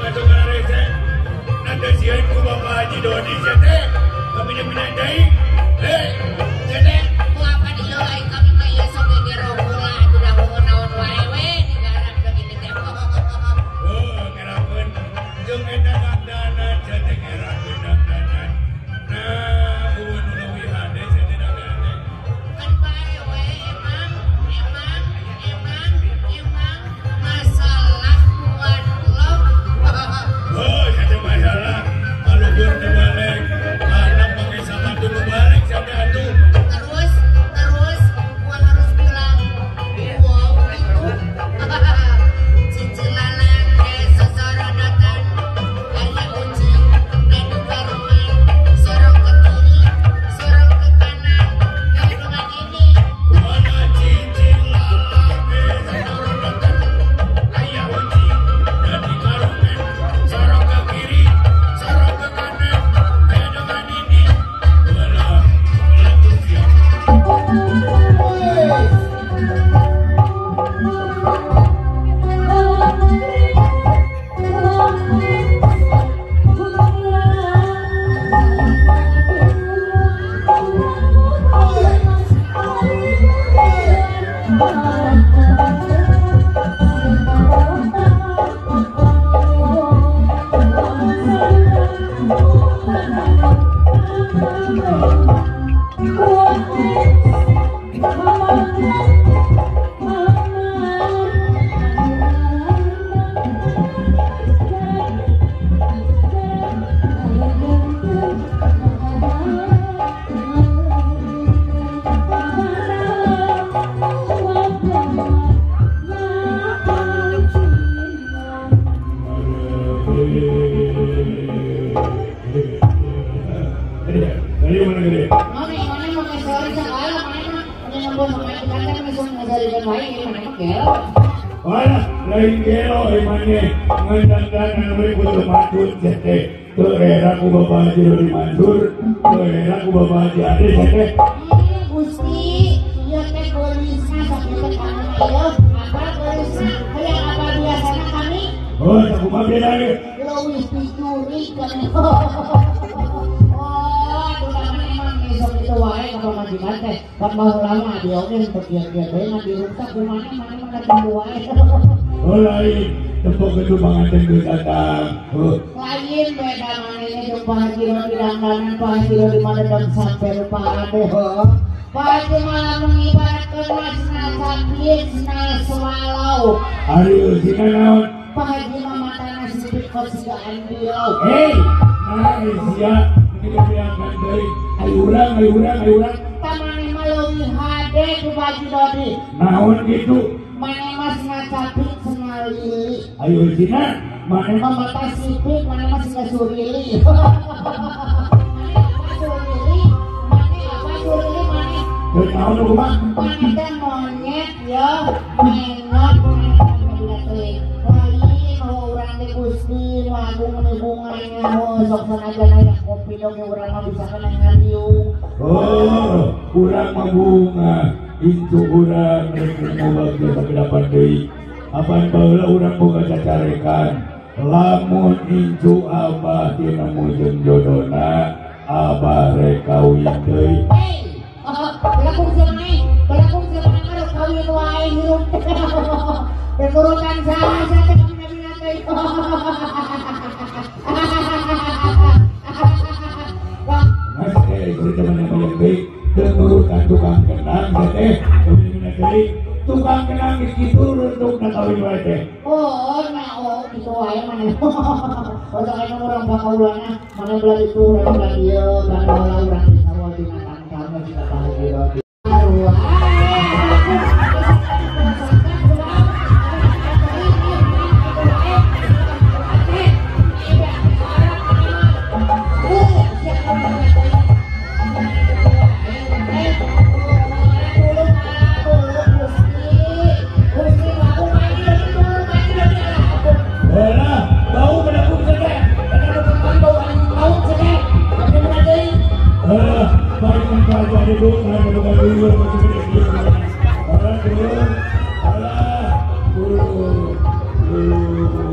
ngacung kana rese. Nanti sieun ku Bapak Haji Dodi sia teh. Kapina-pina deui. Hei, sia teh. Ku apa di ieu aing kami mah ieu sok gegero kula atuh da heueuh naon wae we digarap da gini teh. Oh, ngerakeun jeung eta dangdanan sia teh ngerakeun dangdanan. Nah, eueuh nu leuwih hade sia teh dangdanan teh. Kan bae we emang emang emang emang masalah buat lo. Oh, sia teh masalah kaluhur teu balik, anak make sapatu nu balik sia teh atuh. Terus terus gua harus bilang wow itu. Cicilalan teh sosorodotan aya ucing dan di karungan sorong ke kiri sorong ke kanan kayak dengan ini. Mana cicilalan teh sosorodotan aya ucing dan di karungan sorong ke kiri sorong ke kanan kayak dengan ini. Walah, lagu siap. Dari mana gede? Mami, mana mau ngesori segala, mana mah nyambung sama kan langsung ngesorikan wae mana mah gelo. Walah, lain gelo imane ngendangdanan we kudu matun sia teh. Teu era ku Bapak Haji Dodi Mansur, teu era ku Bapak Haji Ade sia teh. Gusti, ieu teh geulisna sakitu kami ieu, apa geulisna hayang apa biasana kami? Oh, sakumaha beda ge? Leuwih picuri kami. Oh, aduh mana emang besok itu wae ka pamajikan teh. Pan baheula mah abi oge teu kieu-kieu teh mah diruksak kumaha mana mah datang wae. Oh, lain tepok geus panganten geus datang. Heuh. Lain beda manehna jeung Pak Haji Dodi dangdanan Pak Haji Dodi mah dedem sampe rupa ade heuh. Pak Haji malah mengibaratkeun masna sapi sna swallow. Ari eusina naon? Pak Haji mah matana sipit kos siga andio. Hei, nah sia ini dibiangkan deui. Ayo urang, ayo urang, ayo urang. Tah maneh mah leuwih hade ku Pak Haji Dodi. Naon kitu? Maneh mah sna sapi sna lili. Ayo eusina, maneh mah mata sipit, maneh mah siga surili. Maneh apa surili? Maneh apa surili maneh? Teu naon nu kumaha? Maneh teh monyet ya, mengot maneh teh teuing. Lain oh urang teh Gusti nu agung meni bunganya oh sok sanajan aya kopi oge urang mah bisa kana ngaliung. Oh, urang mah bunga. Incu urang rek ngobak sampai deui. Apan baheula urang boga cacarekan. Lamun incu abah tinemu jeung jodona, abah rek kawin deui. Hei, belakung sia maneh, belakung sia maneh mah rek kawin wae hirup. Rek urutan saha sia teh kabina-bina teh. Wah, Mas eh cerita mana banyak deui. Teu nurutan tukang kendang sia teh, kabina-bina deui. Tukang kendang geus kitu rundukna kawin wae teh. Oh, nah, oh, gitu wae maneh. Oh, sok aya urang bakaulana, maneh belah ditu, urang belah dieu, ban baheula urang di sarua binatang kamu siga Pak Haji Dodi. Aduh, Walah, bau bedakung sia teh. Alah, bari mun Pak Haji Ade bunga, boga dulur masih gede kieu. Alah, dulur. Alah, dulur. Dulur.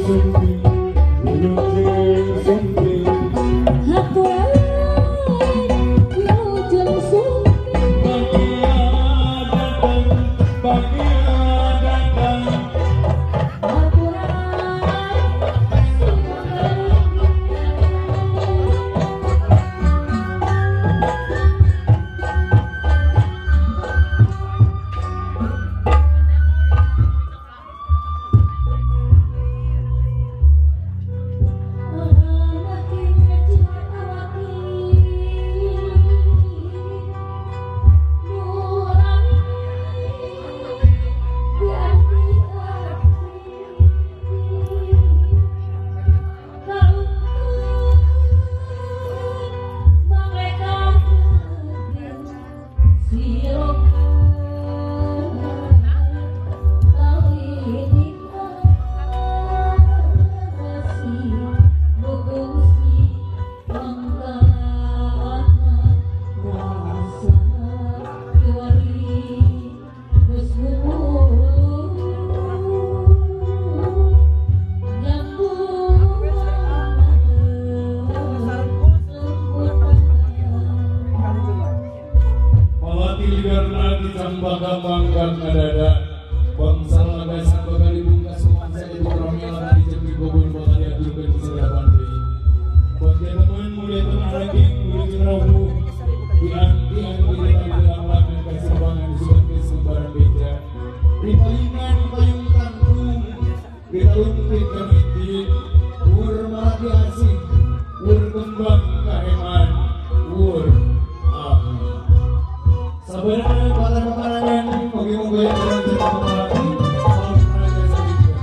Sumping, Wilujeng Sumping. Haturan Wilujeng Sumping. Bagia datang, bagia datang. Haturan Sumping. Cambaka mangkat ngadada bangsa lagasan bakal dibungkas sumangsa itu romelan dijembi kobun bakal diaturkeun di sadapan deui. Bagja temen mulia tenang lagi wilujeng rawuh dianti-anti dilang-langan kaserbangan disubankeun sembarang beja dipayungan payung tangtung ditalungkeun ka miti ur malaki asing ur kembang kaheman ur amin. Sabarana parangan moga-moga yang berlanjut melalui salam raja sabija.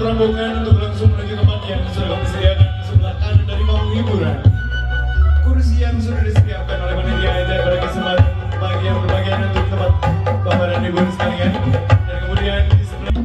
Rombongan untuk langsung menuju tempat yang sudah kami sediakan di sebelah kanan dari panggung hiburan. Kursi yang sudah disediakan oleh panitia aja pada kesempatan pagi yang berbagian untuk tempat bapak dan ibu sekalian. Dan kemudian di sebelah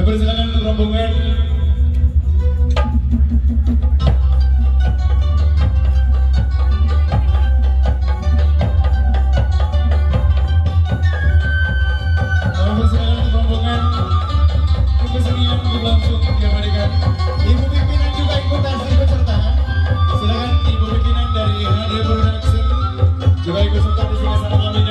Persilakan untuk rombongan. Persilakan untuk rombongan kesenian untuk langsung diabadikan. Ibu pimpinan juga ikut ikut serta. Silakan ibu pimpinan dari HD Production juga ikut serta di sini sama kami.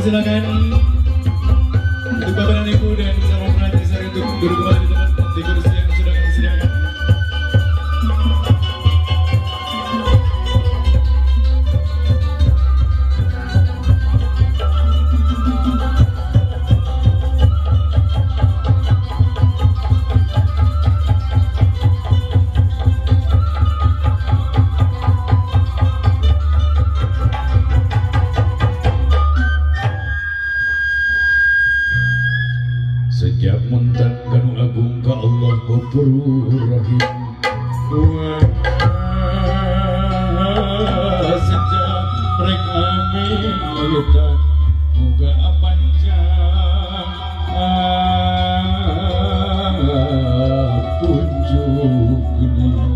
Silakan untuk bapak dan ibu dan calon pengantin untuk duduk kembali di tempat di kursi yang sudah kami sediakan. Sejak muntan kanu agung ka Allah Ghafurur Rahim. Sejak rek amitan muga panjang kunjung.